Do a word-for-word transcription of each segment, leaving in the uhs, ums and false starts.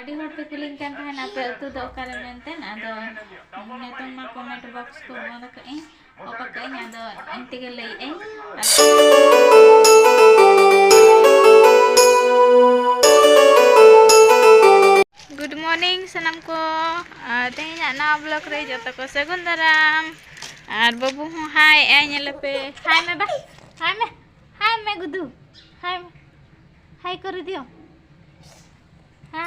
ᱟᱹᱰᱤ ᱦᱚᱲ ᱯᱮ ᱠᱩᱞᱤᱧ ᱠᱟᱱ ᱛᱟᱦᱮᱱ, ᱟᱯᱮ ᱟᱹᱛᱩ ᱫᱚ ᱚᱠᱟᱨᱮ ᱢᱮᱱᱛᱮ᱾ ᱟᱫᱚ ᱱᱤᱛᱚᱝ ᱢᱟ comment box ᱠᱚ ᱵᱚᱱᱫ ᱟᱠᱟᱫ ᱟᱹᱧ, off ᱟᱠᱟᱫ ᱟᱹᱧ, ᱟᱫᱚ ᱤᱧ ᱛᱮᱜᱮ ᱞᱟᱹᱭᱮᱫ ᱟᱹᱧ᱾ Good morning ᱥᱟᱱᱟᱢ ᱠᱚ᱾ ᱟᱨ ᱛᱮᱦᱮᱧᱟᱜ ᱱᱟᱣᱟ vlog ᱨᱮ ᱡᱚᱛᱚ ᱠᱚ ᱥᱟᱹᱜᱩᱱ ᱫᱟᱨᱟᱢ᱾ ᱟᱨ ᱵᱟᱹᱵᱩ ᱦᱚᱸ hi ᱮᱜᱼᱟᱭ, ᱧᱮᱞᱮᱯᱮ᱾ Hi ᱢᱮ ᱵᱟ, hi ᱢᱮ, hi ᱢᱮ ᱜᱩᱫᱩ, hi ᱢᱮ, hi ᱠᱚᱨᱤ ᱫᱤᱭᱳ, hi᱾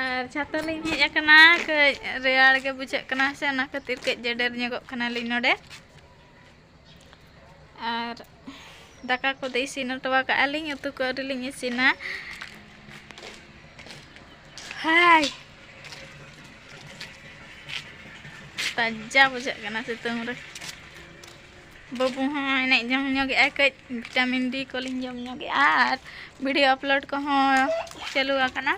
ᱟᱨ ᱪᱷᱟᱛᱟ ᱞᱤᱧ ᱦᱮᱡ ᱟᱠᱟᱱᱟ, ᱠᱟᱹᱡ ᱨᱮᱭᱟᱲ ᱜᱮ ᱵᱩᱡᱷᱟᱹᱜ ᱠᱟᱱᱟ ᱥᱮ, ᱚᱱᱟ ᱠᱷᱟᱹᱛᱤᱨ ᱠᱟᱹᱡ ᱡᱮᱰᱮᱨ ᱧᱚᱜᱚᱜ ᱠᱟᱱᱟᱞᱤᱧ ᱱᱚᱰᱮ᱾ ᱟᱨ ᱫᱟᱠᱟ ᱠᱚᱫᱚ ᱤᱥᱤᱱ ᱦᱚᱴᱚ ᱟᱠᱟᱫᱼᱟ ᱞᱤᱧ, ᱩᱛᱩ ᱠᱚ ᱟᱹᱣᱨᱤ ᱞᱤᱧ ᱤᱥᱤᱱᱟ᱾ ᱦᱟᱭ, ᱛᱟᱡᱟ ᱵᱩᱡᱷᱟᱹᱜ ᱠᱟᱱᱟ ᱥᱤᱛᱩᱝ ᱨᱮ᱾ ᱵᱟᱹᱵᱩ ᱦᱚᱸ ᱮᱱᱮᱡ ᱡᱚᱝ ᱧᱚᱜᱮᱜᱼᱟᱭ, ᱠᱟᱹᱡ vitamin D ᱠᱚᱞᱤᱧ ᱡᱚᱢ ᱧᱚᱜᱮᱜᱼᱟ ᱟᱨ video upload ᱠᱚᱦᱚᱸ ᱪᱟᱹᱞᱩ ᱟᱠᱟᱱᱟ᱾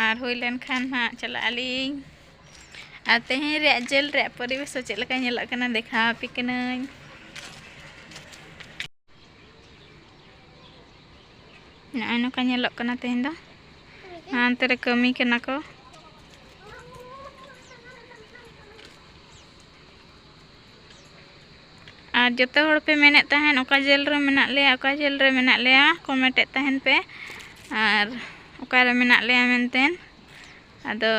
ᱟᱨ ᱦᱩᱭ ᱞᱮᱱᱠᱷᱟᱱ ᱦᱟᱸᱜ ᱪᱟᱞᱟᱜ ᱟᱹᱞᱤᱧ᱾ ᱟᱨ ᱛᱮᱦᱮᱧ ᱨᱮᱭᱟᱜ ᱡᱮᱞ ᱨᱮᱭᱟᱜ ᱯᱚᱨᱤᱵᱮᱥ ᱫᱚ ᱪᱮᱫ ᱞᱮᱠᱟ ᱧᱮᱞᱚᱜ ᱠᱟᱱᱟ, ᱫᱮᱠᱷᱟᱣ ᱟᱯᱮ ᱠᱟᱹᱱᱟᱹᱧ᱾ ᱱᱚᱜᱼᱚᱭ ᱱᱚᱝᱠᱟ ᱧᱮᱞᱚᱜ ᱠᱟᱱᱟ ᱛᱮᱦᱮᱧ ᱫᱚ᱾ ᱦᱟᱱᱛᱮ ᱨᱮ ᱠᱟᱹᱢᱤ ᱠᱟᱱᱟ ᱠᱚ᱾ ᱟᱨ ᱡᱚᱛᱚ ᱦᱚᱲ ᱯᱮ ᱢᱮᱱᱮᱫ ᱛᱟᱦᱮᱱ, "ᱚᱠᱟ ᱡᱮᱞ ᱨᱮ ᱢᱮᱱᱟᱜ ᱞᱮᱭᱟ, ᱚᱠᱟ ᱡᱮᱞ ᱨᱮ ᱢᱮᱱᱟᱜ ᱞᱮᱭᱟ?" comment ᱮᱫ ᱛᱟᱦᱮᱱ ᱯᱮ, ᱟᱨ ᱚᱠᱟᱨᱮ ᱢᱮᱱᱟᱜ ᱞᱮᱭᱟ ᱢᱮᱱᱛᱮ᱾ ᱟᱫᱚ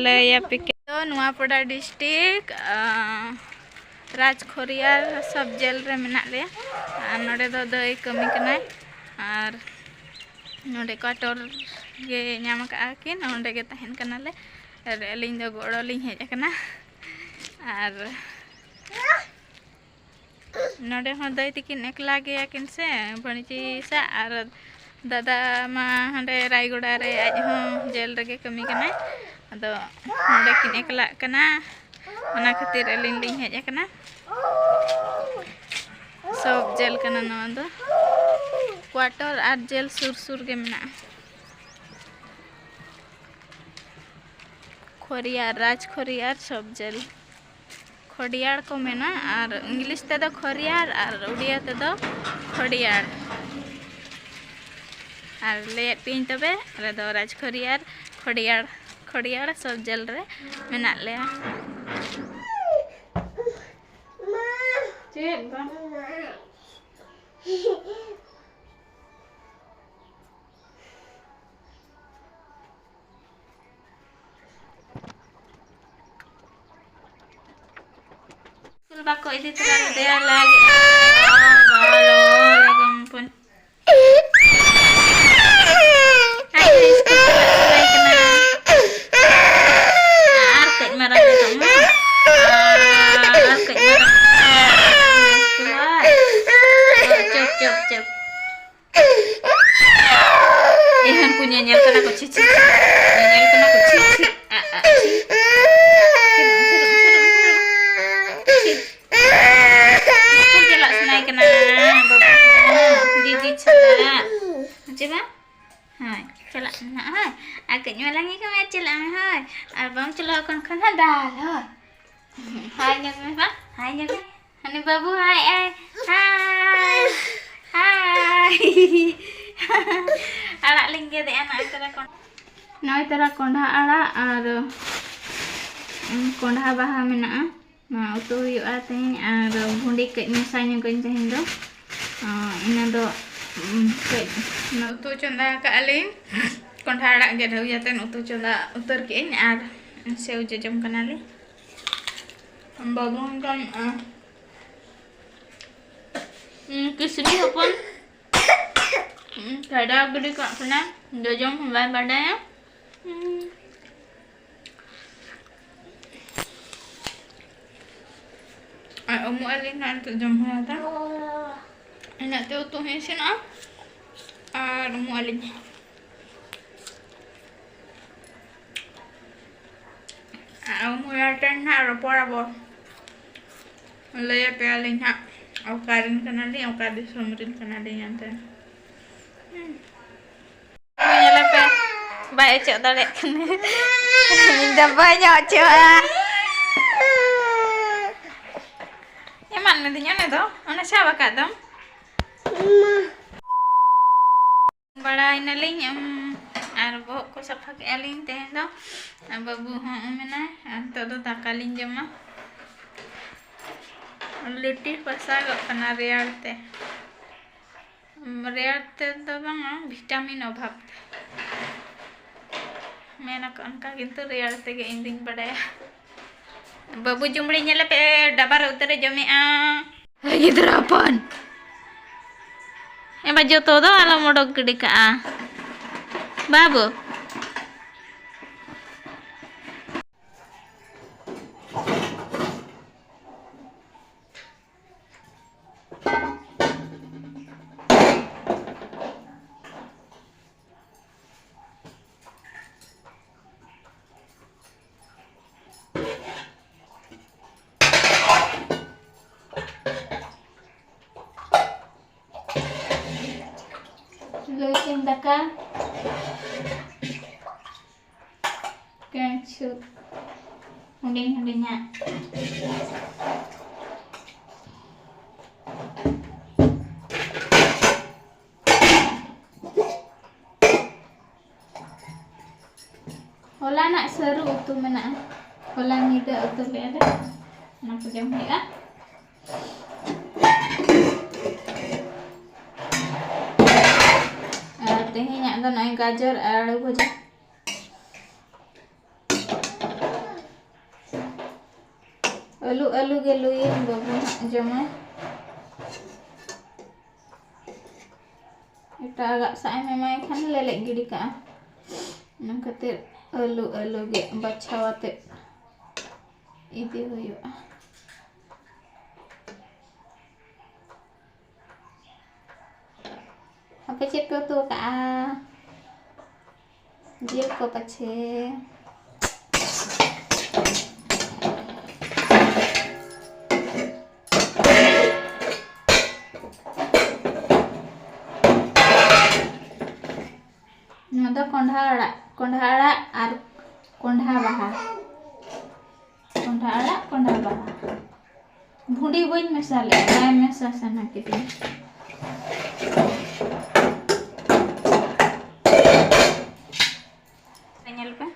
ᱞᱟᱹᱭᱟᱯᱮ ᱠᱮ-, ᱫᱚ ᱱᱚᱣᱟᱯᱟᱰᱟ district, ᱟᱸ, ᱨᱟᱡᱽ ᱠᱷᱚᱨᱤᱭᱟᱨ sub jail ᱨᱮ ᱢᱮᱱᱟᱜ ᱞᱮᱭᱟ᱾ ᱟᱨ ᱱᱚᱰᱮ ᱫᱚ ᱫᱟᱹᱭ ᱠᱟᱹᱢᱤ ᱠᱟᱱᱟᱭ, ᱟᱨ ᱱᱚᱰᱮ quarter ᱜᱮ ᱧᱟᱢ ᱟᱠᱟᱫᱼᱟ ᱠᱤᱱ, ᱚᱸᱰᱮ ᱜᱮ ᱛᱟᱦᱮᱱ ᱠᱟᱱᱟᱞᱮ᱾ ᱟᱨ ᱟᱹᱞᱤᱧ ᱫᱚ ᱜᱚᱲᱚ ᱞᱤᱧ ᱦᱮᱡ ᱟᱠᱟᱱᱟ᱾ ᱟᱨ ᱱᱚᱰᱮ ᱦᱚᱸ ᱫᱟᱹᱭ ᱛᱟᱹᱠᱤᱱ ᱮᱠᱞᱟ ᱜᱮᱭᱟ ᱠᱤᱱ ᱥᱮ, ᱵᱷᱟᱹᱬᱤᱡᱤ ᱥᱟᱜ, ᱟᱨ ᱫᱟᱫᱟ ᱢᱟ ᱦᱟᱸᱰᱮ ᱨᱟᱭᱜᱚᱲᱟ ᱨᱮ, ᱟᱡ ᱦᱚᱸ ᱡᱮᱞ ᱨᱮᱜᱮ ᱠᱟᱹᱢᱤ ᱠᱟᱱᱟᱭ᱾ ᱟᱫᱚ ᱱᱚᱰᱮ ᱠᱤᱱ ᱮᱠᱞᱟᱜ ᱠᱟᱱᱟ, ᱚᱱᱟ ᱠᱷᱟᱹᱛᱤᱨ ᱟᱹᱞᱤᱧ ᱞᱤᱧ ᱦᱮᱡ ᱟᱠᱟᱱᱟ᱾ Sub jail ᱠᱟᱱᱟ ᱱᱚᱣᱟ ᱫᱚ, quarter ᱟᱨ ᱡᱮᱞ ᱥᱩᱨ ᱥᱩᱨ ᱜᱮ ᱢᱮᱱᱟᱜᱼᱟ᱾ ᱠᱷᱚᱨᱤᱭᱟᱨ, ᱨᱟᱡᱽ ᱠᱷᱚᱨᱤᱭᱟᱨ sub jail᱾ ᱠᱷᱚᱰᱤᱭᱟᱲ ᱠᱚ ᱢᱮᱱᱟ, ᱟᱨ ᱤᱝᱞᱤᱥ ᱛᱮᱫᱚ ᱠᱷᱚᱨᱤᱭᱟᱲ ᱟᱨ ᱩᱰᱤᱭᱟ ᱛᱮᱫᱚ ᱠᱷᱚᱰᱤᱭᱟᱲ᱾ ᱟᱨ ᱞᱟᱹᱭᱮᱫ ᱯᱮᱭᱟᱹᱧ ᱛᱚᱵᱮ, ᱟᱞᱮ ᱫᱚ ᱨᱟᱡᱽ ᱠᱷᱚᱨᱤᱭᱟᱲ, ᱠᱷᱚᱰᱤᱭᱟᱲ, ᱠᱷᱚᱰᱤᱭᱟᱲ ᱥᱚᱵ ᱡᱮᱞ ᱨᱮ ᱢᱮᱱᱟᱜ ᱞᱮᱭᱟ᱾ ᱪᱮᱫ ᱵᱟᱝ? ᱥᱠᱩᱞ ᱵᱟᱠᱚ ᱤᱫᱤ ᱛᱚᱨᱟ ᱞᱮᱫᱮᱭᱟ, ᱞᱟᱹᱜᱤᱫ ᱟᱨ ᱵᱟᱞᱚ ᱞᱟᱜᱟᱢ ᱯᱚᱱ-, ᱟᱡ ᱦᱚᱸ ᱥᱠᱩᱞ ᱪᱟᱞᱟᱜ ᱥᱟᱱᱟᱭᱮ ᱠᱟᱱᱟ᱾ ᱟᱨ ᱠᱟᱹᱡ ᱢᱟᱨᱟᱝ ᱧᱚᱜᱚᱜ ᱢᱟ᱾ ᱟᱨ ᱠᱟᱹᱡ ᱢᱟᱨᱟᱝ ᱥᱠᱩᱞ᱾ ᱪᱩᱯ, ᱪᱩᱯ, ᱪᱩᱯ᱾ ᱮᱦᱚᱱ ᱠᱚ ᱧᱮᱧᱮᱞ ᱠᱟᱱᱟ ᱠᱚ, ᱪᱷᱤ, ᱪᱷᱤ, ᱪᱷᱤ᱾ ᱧᱮᱧᱮᱞ ᱠᱟᱱᱟ ᱠᱚ, ᱪᱷᱤ, ᱪᱷᱤ, ᱟ, ᱟ, ᱪᱷᱤ᱾ ᱪᱷᱤᱨᱩᱜ, ᱪᱷᱤᱨᱩᱜ, ᱪᱷᱤᱨᱩᱜ, ᱪᱷᱤᱨᱩᱜ᱾ ᱪᱷᱤ᱾ ᱥᱠᱩᱞ ᱪᱟᱞᱟᱜ ᱥᱟᱱᱟᱭᱮ ᱠᱟᱱᱟ, ᱵᱟᱹᱵᱩ ᱦᱚᱸ, ᱫᱤᱫᱤ ᱥᱟᱞᱟᱜ᱾ ᱪᱮ ᱵᱟᱝ? ᱦᱳᱭ, ᱪᱟᱞᱟᱜ ᱥᱟᱱᱟ, ᱦᱳᱭ᱾ ᱟᱨ ᱠᱟᱹᱡ ᱢᱟᱨᱟᱝ ᱜᱮ ᱠᱷᱟᱱ ᱪᱟᱞᱟᱜ ᱢᱮ, ᱦᱳᱭ᱾ ᱟᱨ ᱵᱟᱢ ᱪᱟᱞᱟᱣ ᱠᱟᱱ ᱠᱷᱟᱱ ᱦᱟᱸᱜ ᱫᱟᱞ, ᱦᱳᱭ᱾ ᱦᱟᱭ ᱧᱚᱜ ᱢᱮ ᱵᱟ, ᱦᱟᱭ ᱧᱚᱜ ᱢᱮ᱾ ᱦᱟᱹᱱᱤ ᱵᱟᱹᱵᱩ ᱦᱟᱭ ᱟᱭ, ᱦᱟᱭ, ᱦᱟᱭ᱾ ᱟᱲᱟᱜ ᱞᱤᱧ ᱜᱮᱫᱮᱜᱼᱟ, ᱱᱚᱜᱼᱚᱭ ᱛᱟᱨᱟ ᱠᱚᱸᱰ-, ᱱᱚᱜᱼᱚᱭ ᱛᱟᱨᱟ ᱠᱚᱸᱰᱷᱟ ᱟᱲᱟᱜ ᱟᱨ, ᱩᱸ, ᱠᱚᱸᱰᱷᱟ ᱵᱟᱦᱟ ᱢᱮᱱᱟᱜᱼᱟ᱾ ᱱᱚᱣᱟ ᱩᱛᱩ ᱦᱩᱭᱩᱜᱼᱟ ᱛᱮᱦᱮᱧ, ᱟᱨ ᱵᱷᱩᱸᱰᱤ ᱠᱟᱹᱡ ᱢᱮᱥᱟ ᱧᱚᱜᱟᱹᱧ ᱛᱮᱦᱮᱧ ᱫᱚ᱾ ᱟᱸ, ᱤᱱᱟᱹ ᱫᱚ, ᱩᱸ, ᱠᱟᱹᱡ ᱩᱛᱩ ᱪᱚᱸᱫᱟ ᱟᱠᱟᱫᱼᱟ ᱞᱤᱧ᱾ ᱠᱚᱸᱰᱷᱟ ᱟᱲᱟᱜ ᱜᱮᱫ ᱦᱩᱭ ᱟᱛᱮᱫ ᱩᱛᱩ ᱪᱚᱸᱫᱟ ᱩᱛᱟᱹᱨ ᱠᱮᱫᱟᱹᱧ, ᱟᱨ ᱥᱮᱣ ᱡᱚᱡᱚᱢ ᱠᱟᱱᱟᱞᱤᱧ᱾ ᱵᱟᱹᱵᱩ ᱦᱚᱸ ᱛᱟᱢ, ᱟᱸ, ᱩᱸ, ᱠᱤᱥᱱᱤ ᱦᱚᱯᱚᱱ, ᱩᱸ, ᱪᱷᱟᱰᱟᱣ ᱜᱤᱰᱤ ᱠᱟᱜ ᱠᱟᱱᱟ, ᱡᱚᱡᱚᱢ ᱦᱚᱸ ᱵᱟᱭ ᱵᱟᱰᱟᱭᱟ᱾ ᱩᱸ᱾ ᱟᱨ ᱩᱢᱩᱜ ᱟᱹᱞᱤᱧ ᱱᱟᱜ ᱱᱤᱛᱚᱜ ᱡᱚᱢ ᱦᱩᱭ ᱠᱟᱛᱮ᱾ ᱤᱱᱟᱹᱜ ᱛᱮ ᱩᱛᱩ ᱦᱚᱸ ᱤᱥᱤᱱᱚᱜᱼᱟ ᱟᱨ ᱩᱢᱩᱜ ᱟᱹᱞᱤᱧ᱾ ᱟᱨ ᱩᱢᱩᱜ ᱴᱟᱭᱤᱢ ᱱᱟᱜ ᱨᱚᱯᱚᱲ ᱟᱵᱚ᱾ ᱞᱟᱹᱭ ᱟᱯᱮᱭᱟᱞᱤᱧ ᱦᱟᱸᱜ ᱚᱠᱟ ᱨᱮᱱ ᱠᱟᱱᱟᱞᱤᱧ, ᱚᱠᱟ ᱫᱤᱥᱚᱢ ᱨᱮᱱ ᱠᱟᱱᱟᱞᱤᱧ ᱮᱱᱛᱮ᱾ ᱦᱩᱸ᱾ ᱧᱮᱞᱮ ᱯᱮ, ᱵᱟᱭ ᱚᱪᱚᱜ ᱫᱟᱲᱮᱭᱟᱜ ᱠᱟᱱᱟ᱾ ᱤᱧ ᱫᱚ ᱵᱟᱹᱧ ᱚᱪᱚᱜᱼᱟ᱾ ᱞᱤᱫᱟᱹᱧ ᱚᱱᱮ ᱫᱚ, ᱚᱱᱟ ᱥᱟᱵ ᱟᱠᱟᱫ ᱫᱚᱢ᱾ ᱵᱟᱲᱟᱭᱱᱟᱞᱤᱧ, ᱩᱢ, ᱟᱨ ᱵᱚᱦᱚᱜ ᱠᱚ ᱥᱟᱯᱷᱟ ᱠᱮᱜᱼᱟ ᱞᱤᱧ ᱛᱮᱦᱮᱧ ᱫᱚ᱾ ᱟᱨ ᱵᱟᱹᱵᱩ ᱦᱚᱸ ᱩᱢ ᱮᱱᱟᱭ᱾ ᱟᱨ ᱱᱤᱛᱚᱜ ᱫᱚ ᱫᱟᱠᱟ ᱞᱤᱧ ᱡᱚᱢᱟ᱾ ᱞᱩᱴᱤ ᱯᱟᱥᱟᱜᱚᱜ ᱠᱟᱱᱟ ᱨᱮᱭᱟᱲ ᱛᱮ᱾ ᱨᱮᱭᱟᱲ ᱛᱮᱫᱚ ᱵᱟᱝᱟ, ᱵᱷᱤᱴᱟᱢᱤᱱ ᱚᱵᱷᱟᱵᱽ ᱛᱮ᱾ ᱢᱮᱱ ᱟᱠᱚ ᱚᱱᱠᱟ, ᱠᱤᱱᱛᱩ ᱨᱮᱭᱟᱲ ᱛᱮᱜᱮ ᱤᱧ ᱫᱩᱧ ᱵᱟᱰᱟᱭᱟ᱾ ᱵᱟᱹᱵᱩ ᱡᱩᱢᱲᱤ ᱧᱮᱞᱮ ᱯᱮ, ᱰᱟᱵᱟ ᱨᱮ ᱩᱛᱟᱹᱨᱮ ᱡᱚᱢᱮᱜᱼᱟ᱾ ᱦᱮ ᱜᱤᱫᱽᱨᱟᱹ ᱦᱚᱯᱚᱱ, ᱮ ᱵᱟ, ᱡᱚᱛᱚ ᱫᱚ ᱟᱞᱚᱢ ᱚᱰᱚᱠ ᱜᱤᱰᱤ ᱠᱟᱜᱼᱟ ᱵᱟᱹᱵᱩ᱾ ᱞᱩ ᱤᱥᱤᱱ ᱫᱟᱠᱟ᱾ ᱠᱤᱪᱷᱩ ᱦᱩᱰᱤᱧ ᱦᱩᱰᱤᱧᱟᱜ᱾ ᱦᱚᱞᱟᱱᱟᱜ ᱥᱟᱹᱨᱩ ᱩᱛᱩ ᱢᱮᱱᱟᱜᱼᱟ, ᱦᱚᱞᱟ ᱧᱤᱫᱟᱹ ᱩᱛᱩ ᱞᱮᱫᱼᱟ ᱞᱮ, ᱚᱱᱟ ᱠᱚ ᱡᱚᱢ ᱦᱩᱭᱩᱜᱼᱟ᱾ ᱟᱨ ᱛᱮᱦᱮᱧᱟᱜ ᱫᱚ ᱱᱚᱜᱼᱚᱭ ᱜᱟᱡᱚᱨ ᱟᱨ ᱟᱹᱞᱩ ᱵᱷᱟᱡᱟ᱾ ᱟᱹᱞᱩ ᱟᱹᱞᱩ ᱜᱮ ᱞᱩᱭᱤᱱ ᱵᱟᱹᱵᱩ ᱦᱟᱸᱜ ᱡᱚᱢᱟᱭ᱾ ᱮᱴᱟᱜᱟᱜ ᱥᱟᱜ ᱮᱢ ᱮᱢᱟᱭ ᱠᱷᱟᱱ ᱞᱮᱞᱮᱡ ᱜᱤᱰᱤ ᱠᱟᱜᱼᱟ᱾ ᱚᱱᱟ ᱠᱷᱟᱹᱛᱤᱨ ᱟᱹᱞᱩ ᱟᱹᱞᱩ ᱜᱮ ᱵᱟᱪᱷᱟᱣ ᱟᱛᱮ ᱤᱫᱤ ᱦᱩᱭᱩᱜᱼᱟ᱾ ᱟᱯᱮ ᱪᱮᱫ ᱯᱮ ᱩᱛᱩ ᱟᱠᱟᱜᱼᱟ? ᱡᱤᱞ ᱠᱚ ᱯᱟᱪᱷᱮ? ᱱᱚᱣᱟ ᱫᱚ ᱠᱚᱸᱰᱷᱟ ᱟᱲᱟᱜ, ᱠᱚᱸᱰᱷᱟ ᱟᱲᱟᱜ ᱟᱨ ᱠᱚᱸᱰᱷᱟ ᱵᱟᱦᱟ᱾ ᱠᱚᱸᱰᱷᱟ ᱟᱲᱟᱜ, ᱠᱚᱸᱰᱷᱟ ᱵᱟᱦᱟ᱾ ᱵᱷᱩᱸᱰᱤ ᱵᱟᱹᱧ ᱢᱮᱥᱟ ᱞᱮᱫᱼᱟ, ᱵᱟᱭ ᱢᱮᱥᱟ ᱥᱟᱱᱟ ᱠᱤᱫᱤᱧᱟ᱾ ᱧᱮᱞ ᱯᱮ,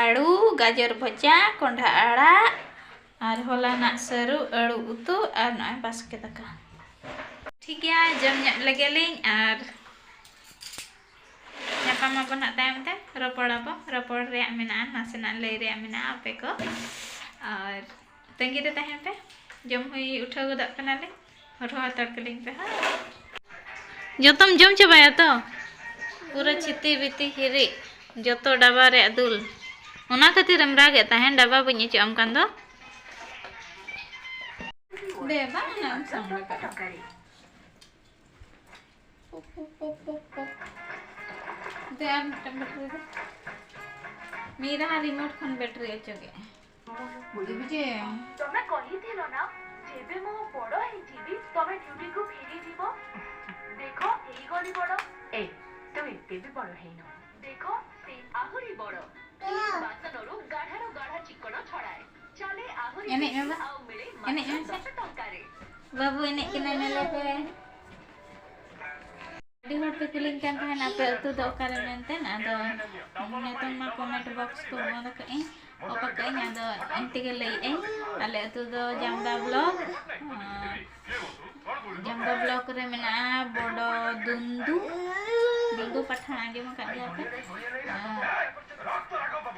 ᱟᱹᱲᱩ, ᱜᱟᱡᱚᱨ ᱵᱷᱚᱡᱟ, ᱠᱚᱸᱰᱷᱟ ᱟᱲᱟᱜ, ᱟᱨ ᱦᱚᱞᱟᱱᱟᱜ ᱥᱟᱹᱨᱩ ᱟᱹᱲᱩ ᱩᱛᱩ, ᱟᱨ ᱱᱚᱜᱼᱚᱭ ᱵᱟᱥᱠᱮ ᱫᱟᱠᱟ᱾ ᱴᱷᱤᱠ ᱜᱮᱭᱟ, ᱡᱚᱢ ᱧᱚᱜ ᱞᱮᱜᱮ ᱞᱤᱧ, ᱟᱨ ᱧᱟᱯᱟᱢ ᱟᱵᱚ ᱱᱟᱜ ᱛᱟᱭᱚᱢ ᱛᱮ, ᱨᱚᱯᱚᱲ ᱟᱵᱚ᱾ ᱨᱚᱯᱚᱲ ᱨᱮᱭᱟᱜ ᱢᱮᱱᱟᱜᱼᱟ, ᱱᱟᱥᱮᱱᱟᱜ ᱞᱟᱹᱭ ᱨᱮᱭᱟᱜ ᱢᱮᱱᱟᱜᱼᱟ ᱟᱯᱮ ᱠᱚ, ᱟᱨ ᱛᱟᱺᱜᱤ ᱨᱮ ᱛᱟᱦᱮᱱ ᱯᱮ, ᱡᱚᱢ ᱦᱩᱭ ᱩᱴᱷᱟᱹᱣ ᱜᱚᱫᱚᱜ ᱠᱟᱱᱟᱞᱤᱧ, ᱦᱚᱨᱦᱚ ᱦᱟᱛᱟᱲ ᱠᱟᱹᱞᱤᱧ ᱯᱮ ᱦᱟᱸᱜ᱾ ᱡᱚᱛᱚᱢ ᱡᱚᱢ ᱪᱟᱵᱟᱭᱟ ᱛᱚ? ᱯᱩᱨᱟᱹ ᱪᱷᱤᱛᱤ ᱵᱤᱛᱤ ᱦᱤᱨᱤᱡ, ᱡᱚᱛᱚ ᱰᱟᱵᱟ ᱨᱮᱭᱟᱜ ᱫᱩᱞ᱾ ᱚᱱᱟ ᱠᱷᱟᱹᱛᱤᱨ ᱮᱢ ᱨᱟᱜᱮᱫ ᱛᱟᱦᱮᱱ, ᱰᱟᱵᱟ ᱵᱟᱹᱧ ᱚᱪᱚᱜ ᱟᱢ ᱠᱟᱱ ᱫᱚ᱾ ᱫᱮ, ᱵᱟᱝ ᱚᱱᱟ ᱮᱢ ᱥᱟᱢ ᱨᱟᱠᱟᱵ᱾ ᱫᱮ, ᱟᱨ ᱢᱤᱫᱴᱟᱝ ᱵᱮᱴᱨᱤ ᱫᱮ᱾ ᱢᱤᱫ ᱨᱟᱦᱟ ᱨᱤᱢᱳᱴ ᱠᱷᱚᱱ ᱵᱮᱴᱨᱤ ᱚᱪᱚᱜᱮᱜᱼᱟᱭ᱾ ᱫᱮᱵᱤ ᱡᱮ᱾ ତମେ କହିଥିଲ ନା, ଯେବେ ମୁଁ ବଡ଼ ହେଇଯିବି, ତମେ ଡ୍ୟୁଟିକୁ ଫେରି ଯିବ। ଦେଖ, ହେଇଗଲି ବଡ଼। ଏ, ତୁ ଏତେ ବି ବଡ଼ ହେଇନୁ। ଦେଖ, ସେ ଆହୁରି ବଡ଼। ବାସନରୁ ଗାଢ଼ାରୁ ଗାଢ଼ା ଚିକ୍କଣ ଛଡ଼ାଏ। ଚାଲେ ଆହୁରି ଏନେ, ବେଶୀ ଏନେ। ଆଉ ମିଳେ ଏନେ, ମାତ୍ର ଏନେ। ଦଶ ଟଙ୍କାରେ। ବାବୁ, ଏନେ କିନା ନେଲେ ପେ। ᱟᱹᱰᱤ ᱦᱚᱲ ᱯᱮ ᱠᱩᱞᱤᱧ ᱠᱟᱱ ᱛᱟᱦᱮᱱ, ᱟᱯᱮ ᱟᱹᱛᱩ ᱫᱚ ᱚᱠᱟᱨᱮ ᱢᱮᱱᱛᱮ? ᱟᱫᱚ ᱱᱤᱛᱚᱝ ᱢᱟ ᱠᱚᱢᱮᱱᱴ ᱵᱚᱠᱥ ᱠᱚ ᱵᱚᱱᱫ ᱟᱠᱟᱫ ᱟᱹᱧ, ᱚᱯ ᱟᱠᱟᱫ ᱟᱹᱧ᱾ ᱟᱫᱚ ᱮᱱᱛᱮ ᱜᱮ ᱞᱟᱹᱭᱮᱫ ᱟᱹᱧ, ᱟᱞᱮ ᱟᱹᱛᱩ ᱫᱚ ᱡᱟᱢᱫᱟ ᱵᱞᱚᱠ, ᱟᱨ ᱡᱟᱢᱫᱟ ᱵᱞᱚᱠ ᱨᱮ ᱢᱮᱱᱟᱜᱼᱟ ᱵᱚᱰᱚ ᱫᱩᱱᱫᱩ, ᱫᱩᱱᱫᱩ ᱯᱟᱴᱷᱟ ᱟᱸᱡᱚᱢ ᱟᱠᱟᱫ ᱜᱮᱭᱟ ᱯᱮ?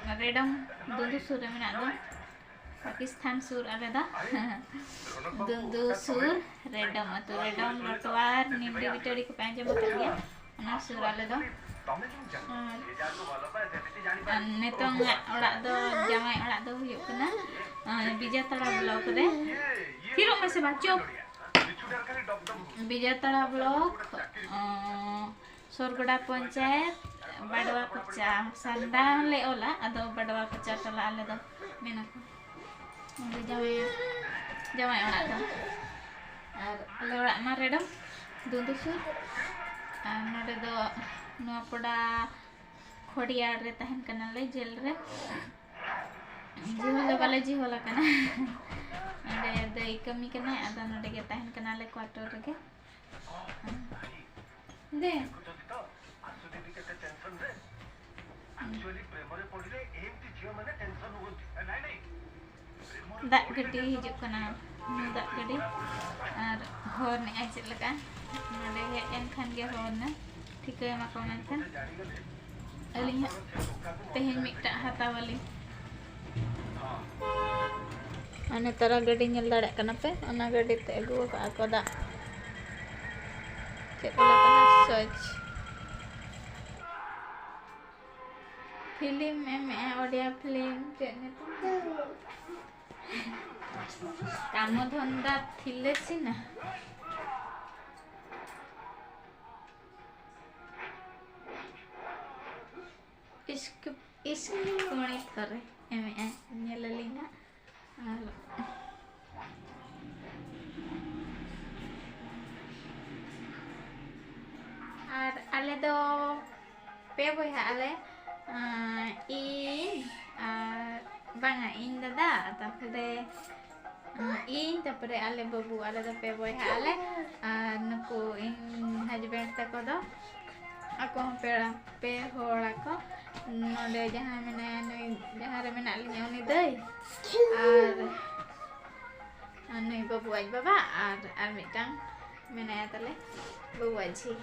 ᱟᱨ ᱨᱮᱰᱚᱢ ᱫᱩᱱᱫᱩ ᱥᱩᱨ ᱨᱮ ᱢᱮᱱᱟᱜ ᱫᱚ᱾ ᱯᱟᱠᱤᱥᱛᱟᱱ ᱥᱩᱨ ᱟᱞᱮ ᱫᱚ᱾ ᱫᱩᱱᱫᱩ ᱥᱩᱨ, ᱨᱮᱰᱚᱢ ᱟᱹᱛᱩ, ᱨᱮᱰᱚᱢ, ᱞᱚᱴᱣᱟᱨ, ᱱᱤᱢᱰᱤ ᱵᱤᱴᱟᱹᱲᱤ ᱠᱚᱯᱮ ᱟᱸᱡᱚᱢ ᱟᱠᱟᱫ ᱜᱮᱭᱟ, ᱚᱱᱟ ᱥᱩᱨ ᱟᱞᱮ ᱫᱚ᱾ ᱟᱨ, ᱟᱨ ᱱᱤᱛᱚᱝ ᱟᱜ ᱚᱲᱟᱜ ᱫᱚ, ᱡᱟᱶᱟᱭ ᱚᱲᱟᱜ ᱫᱚ ᱦᱩᱭᱩᱜ ᱠᱟᱱᱟ, ᱟᱨ, ᱵᱤᱡᱟᱛᱟᱲᱟ ᱵᱞᱚᱠ ᱨᱮ᱾ ᱛᱷᱤᱨᱚᱜ ᱢᱮᱥᱮ ᱵᱟ, ᱪᱩᱯ᱾ ᱵᱤᱡᱟᱛᱟᱲᱟ ᱵᱞᱚᱠ, ᱟᱨ, ᱥᱚᱨᱜᱚᱰᱟ ᱯᱚᱧᱪᱟᱭᱮᱛ, ᱵᱟᱰᱣᱟ ᱠᱚᱪᱟ, ᱥᱟᱱᱰᱟ ᱞᱮ ᱚᱞᱟ, ᱟᱫᱚ ᱵᱟᱰᱣᱟ ᱠᱚᱪᱟ ᱴᱚᱞᱟ ᱟᱞᱮ ᱫᱚ ᱢᱮᱱᱟ ᱠᱚ᱾ ᱚᱸᱰᱮ ᱡᱟᱶᱟᱭ, ᱡᱟᱶᱟᱭ ᱚᱲᱟᱜ ᱫᱚ᱾ ᱟᱨ ᱟᱞᱮ ᱚᱲᱟᱜ ᱢᱟ ᱨᱮᱰᱚᱢ, ᱫᱩᱸᱫᱩ ᱥᱩᱨ᱾ ᱟᱨ ᱱᱚᱰᱮ ᱫᱚ ᱱᱚᱣᱟ ᱯᱚᱰᱟ ᱠᱷᱚᱲᱤᱭᱟᱲ ᱨᱮ ᱛᱟᱦᱮᱱ ᱠᱟᱱᱟᱞᱮ, ᱡᱮᱞ ᱨᱮ᱾ ᱡᱤᱦᱚᱞ ᱫᱚ ᱵᱟᱞᱮ ᱡᱤᱦᱚᱞ ᱟᱠᱟᱱᱟ᱾ ᱱᱚᱰᱮ ᱫᱟᱹᱭ ᱠᱟᱹᱢᱤ ᱠᱟᱱᱟᱭ, ᱟᱫᱚ ᱱᱚᱰᱮ ᱜᱮ ᱛᱟᱦᱮᱱ ᱠᱟᱱᱟᱞᱮ quarter ᱨᱮᱜᱮ᱾ ᱫᱮ᱾ ᱫᱟᱜ ᱜᱟᱹᱰᱤ ᱦᱤᱡᱩᱜ ᱠᱟᱱᱟ, ᱧᱩ ᱫᱟᱜ ᱜᱟᱹᱰᱤ᱾ ᱟᱨ ᱦᱚᱨ ᱱᱮᱜᱼᱟᱭ ᱪᱮᱫ ᱞᱮᱠᱟ, ᱱᱚᱰᱮ ᱦᱮᱡ ᱮᱱ ᱠᱷᱟᱱ ᱜᱮ ᱦᱚᱨ ᱱᱟ ᱴᱷᱤᱠᱟᱹᱭᱟᱢᱟ ᱠᱚ ᱢᱮᱱᱠᱷᱟᱱ᱾ ᱟᱹᱞᱤᱧ ᱦᱟᱸᱜ ᱛᱮᱦᱮᱧ ᱢᱤᱫᱴᱟᱝ ᱦᱟᱛᱟᱣ ᱟᱹᱞᱤᱧ᱾ ᱟᱨ ᱱᱮᱛᱟᱨᱟᱜ ᱜᱟᱹᱰᱤ ᱧᱮᱞ ᱫᱟᱲᱮᱭᱟᱜ ᱠᱟᱱᱟ ᱯᱮ, ᱚᱱᱟ ᱜᱟᱹᱰᱤ ᱛᱮ ᱟᱹᱜᱩ ᱟᱠᱟᱫᱼᱟ ᱠᱚ ᱫᱟᱜ᱾ ᱪᱮᱫ ᱠᱚ ᱞᱟᱹᱭ ᱠᱟᱱᱟ? ᱥᱚᱪ᱾ ᱯᱷᱤᱞᱢ ᱮᱢᱮᱜᱼᱟ, ᱳᱰᱤᱭᱟ ᱯᱷᱤᱞᱢ, ᱪᱮᱫ ᱧᱩᱛᱩᱢ? ᱠᱟᱢᱚ ᱫᱷᱚᱱᱫᱟ ᱛᱷᱤᱞᱮ ᱥᱤᱱᱟ᱾ ᱤᱥᱠ, ᱤᱥᱠ ᱠᱚᱲᱮ ᱛᱷᱚᱨᱮ ᱮᱢᱮᱜᱼᱟ, ᱧᱮᱞ ᱟᱹᱞᱤᱧ ᱦᱟᱸᱜ᱾ ᱟᱨ, ᱟᱨ ᱟᱞᱮ ᱫᱚ ᱯᱮ ᱵᱚᱭᱦᱟᱜ ᱟᱞᱮ᱾ ᱟᱸ, ᱤᱧ ᱟᱨ, ᱵᱟᱝᱟ, ᱤᱧ ᱫᱟᱫᱟ, ᱛᱟᱨᱯᱚᱨᱮ, ᱟᱸ, ᱤᱧ, ᱛᱟᱨᱯᱚᱨᱮ ᱟᱞᱮ ᱵᱟᱹᱵᱩ, ᱟᱞᱮ ᱫᱚ ᱯᱮ ᱵᱚᱭᱦᱟᱜ ᱟᱞᱮ᱾ ᱟᱨ ᱱᱩᱠᱩ ᱤᱧ husband ᱛᱟᱠᱚ ᱫᱚ ᱟᱠᱚ ᱦᱚᱸ ᱯᱮᱲᱟ, ᱯᱮ ᱦᱚᱲ ᱟᱠᱚ᱾ ᱱᱚᱰᱮ ᱡᱟᱦᱟᱸᱭ ᱢᱮᱱᱟᱭᱟ, ᱱᱩᱭ ᱡᱟᱦᱟᱸ ᱨᱮ ᱢᱮᱱᱟᱜ ᱞᱤᱧᱟ, ᱩᱱᱤ ᱫᱟᱹᱭ, ᱟᱨ, ᱟᱨ ᱱᱩᱭ ᱵᱟᱹᱵᱩ ᱟᱡ ᱵᱟᱵᱟ, ᱟᱨ, ᱟᱨ ᱢᱤᱫᱴᱟᱝ ᱢᱮᱱᱟᱭᱟ ᱛᱟᱞᱮ ᱵᱟᱹᱵᱩ ᱟᱡ ᱡᱷᱤ᱾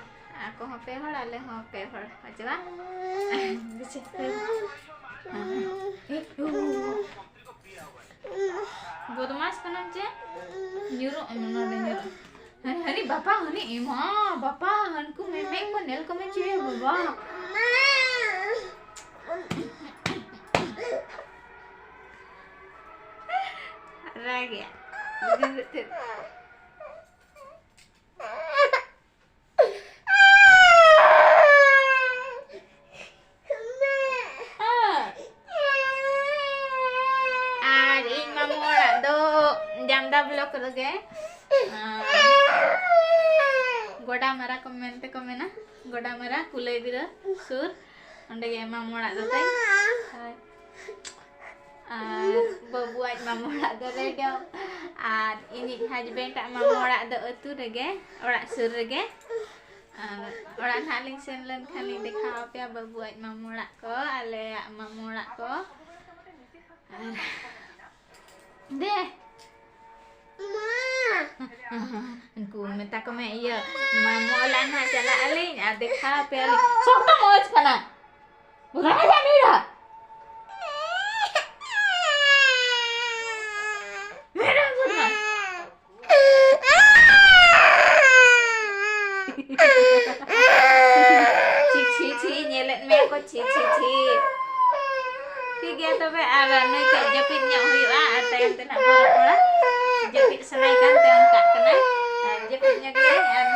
ᱟᱠᱚ ᱦᱚᱸ ᱯᱮ ᱦᱚᱲ, ᱟᱞᱮ ᱦᱚᱸ ᱯᱮ ᱦᱚᱲ᱾ ᱦᱳᱭ ᱪᱮ ᱵᱟᱝ? ᱵᱩᱡᱷᱟᱹᱣ᱾ ᱵᱚᱫᱢᱟᱥ ᱠᱟᱱᱟᱢ ᱪᱮ? ᱧᱩᱨᱩᱜ ᱟᱢ ᱱᱚᱰᱮ, ᱧᱩᱨᱩᱜ᱾ ᱦᱟᱹᱱᱤ, ᱦᱟᱹᱱᱤ ᱵᱟᱯᱟ, ᱦᱟᱹᱱᱤ ᱮᱢᱟ, ᱵᱟᱯᱟ, ᱦᱟᱹᱱᱠᱩ ᱢᱮᱢᱮ ᱠᱚ ᱧᱮᱞ ᱠᱚᱢᱮ ᱪᱮ, ᱵᱟᱵᱟ᱾ ᱨᱟᱜᱮᱜᱼᱟ᱾ ᱟᱨ ᱤᱧ ᱢᱟᱢᱩ ᱚᱲᱟᱜ ᱫᱚ ᱡᱟᱢᱫᱟ block ᱨᱮᱜᱮ᱾ ᱟᱨ ᱜᱚᱰᱟ ᱢᱟᱨᱟ ᱠᱚ ᱢᱮᱱᱛᱮ ᱠᱚ ᱢᱮᱱᱟ, ᱜᱚᱰᱟ ᱢᱟᱨᱟ, ᱠᱩᱞᱟᱹᱭ ᱵᱤᱨᱟᱹ ᱥᱩᱨ, ᱚᱸᱰᱮ ᱜᱮ ᱢᱟᱢᱩ ᱚᱲᱟᱜ ᱫᱚ ᱛᱟᱭ᱾ ᱦᱳᱭ᱾ ᱟᱨ ᱵᱟᱹᱵᱩ ᱟᱡ ᱢᱟᱢᱚ ᱚᱲᱟᱜ ᱫᱚ ᱨᱮᱰᱚᱢ᱾ ᱟᱨ ᱤᱧᱤᱡ ᱦᱟᱡᱵᱮᱱᱰ ᱟᱜ ᱢᱟᱢᱚ ᱚᱲᱟᱜ ᱫᱚ ᱟᱹᱛᱩ ᱨᱮᱜᱮ, ᱚᱲᱟᱜ ᱥᱩᱨ ᱨᱮᱜᱮ᱾ ᱟᱨ ᱚᱲᱟᱜ ᱱᱟᱦᱟᱜ ᱞᱤᱧ ᱥᱮᱱ ᱞᱮᱱᱠᱷᱟᱱ ᱞᱤᱧ ᱫᱮᱠᱷᱟᱣ ᱟᱯᱮᱭᱟ ᱵᱟᱹᱵᱩ ᱟᱡ ᱢᱟᱢᱚ ᱚᱲᱟᱜ ᱠᱚ, ᱟᱞᱮᱭᱟᱜ ᱢᱟᱢᱚ ᱚᱲᱟᱜ ᱠᱚ᱾ ᱟᱨ ᱫᱮ᱾ ᱩᱱᱠᱩ ᱢᱮᱛᱟ ᱠᱚᱢᱮ, ᱤᱭᱟᱹ, ᱢᱟᱢᱚ ᱚᱲᱟᱜ ᱱᱟᱦᱟᱜ ᱪᱟᱞᱟᱜ ᱟᱹᱞᱤᱧ ᱟᱨ ᱫᱮᱠᱷᱟᱣ ᱟᱯᱮᱭᱟᱞᱤᱧ᱾ ᱥᱚᱠᱛᱚ ᱢᱚᱡᱽ ᱠᱟᱱᱟ᱾ ᱨᱟᱡᱟ ᱢᱤᱨᱟ᱾ ᱢᱤᱨᱟ ᱵᱚᱫᱢᱟᱥ᱾ ᱪᱷᱤ, ᱪᱷᱤ, ᱪᱷᱤ, ᱧᱮᱞᱮᱫ ᱢᱮᱭᱟ ᱠᱚ, ᱪᱷᱤ, ᱪᱷᱤ, ᱪᱷᱤ᱾ ᱴᱷᱤᱠ ᱜᱮᱭᱟ ᱛᱚᱵᱮ, ᱟᱨ ᱱᱩᱭ ᱠᱟᱹᱡ ᱡᱟᱹᱯᱤᱫ ᱧᱚᱜ ᱦᱩᱭᱩᱜᱼᱟ, ᱟᱨ ᱛᱟᱭᱚᱢ ᱛᱮ ᱱᱟᱜ ᱵᱚᱱ ᱨᱚᱯᱚᱲᱟ᱾ ᱡᱟᱹᱯᱤᱫ ᱥᱟᱱᱟᱭ ᱠᱟᱱ ᱛᱮ ᱚᱱᱠᱟᱜ ᱠᱟᱱᱟᱭ᱾ ᱟᱨ ᱡᱟᱹᱯᱤᱫ ᱧᱚᱜ ᱜᱮᱭᱟᱭ, ᱟᱨ